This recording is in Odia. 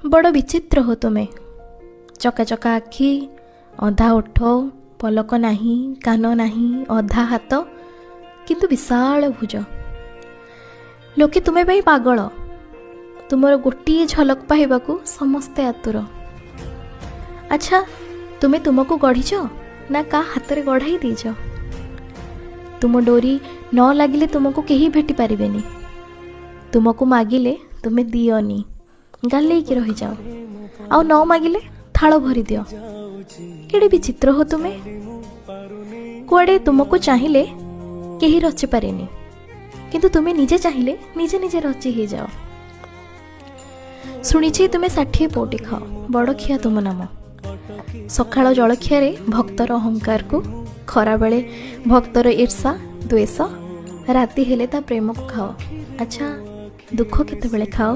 ବଡ଼ ବିଚିତ୍ର ହୋ ତୁମେ। ଚକା ଚକା ଆଖି, ଅଧା ଓଠ, ପଲକ ନାହିଁ, କାନ ନାହିଁ, ଅଧା ହାତ, କିନ୍ତୁ ବିଶାଳ ଭୁଜ। ଲୋକେ ତୁମେ ପାଇଁ ପାଗଳ। ତୁମର ଗୋଟିଏ ଝଲକ ପାଇବାକୁ ସମସ୍ତେ ଆତୁର। ଆଚ୍ଛା, ତୁମେ ତୁମକୁ ଗଢ଼ିଛ ନା କାହା ହାତରେ ଗଢ଼ାଇ ଦେଇଛ? ତୁମ ଡୋରି ନ ଲାଗିଲେ ତୁମକୁ କେହି ଭେଟି ପାରିବେନି। ତୁମକୁ ମାଗିଲେ ତୁମେ ଦିଅନି, ଗାଲେଇକି ରହିଯାଅ, ଆଉ ନ ମାଗିଲେ ଥାଳ ଭରିଦିଅ। କେଡ଼େ ବିଚିତ୍ର ହୋ ତୁମେ। କୁଆଡ଼େ ତୁମକୁ ଚାହିଁଲେ କେହି ରଚିପାରେନି, କିନ୍ତୁ ତୁମେ ନିଜେ ଚାହିଁଲେ ନିଜେ ନିଜେ ରଚି ହେଇଯାଅ। ଶୁଣିଛି ତୁମେ 60 ପଉଟି ଖାଅ, ବଡ଼ଖିଆ ତୁମ ନାମ। ସକାଳ ଜଳଖିଆରେ ଭକ୍ତର ଅହଙ୍କାରକୁ, ଖରାବେଳେ ଭକ୍ତର ଈର୍ଷା ଦ୍ୱେଷ, ରାତି ହେଲେ ତା ପ୍ରେମକୁ ଖାଅ। ଆଚ୍ଛା, ଦୁଃଖ କେତେବେଳେ ଖାଅ?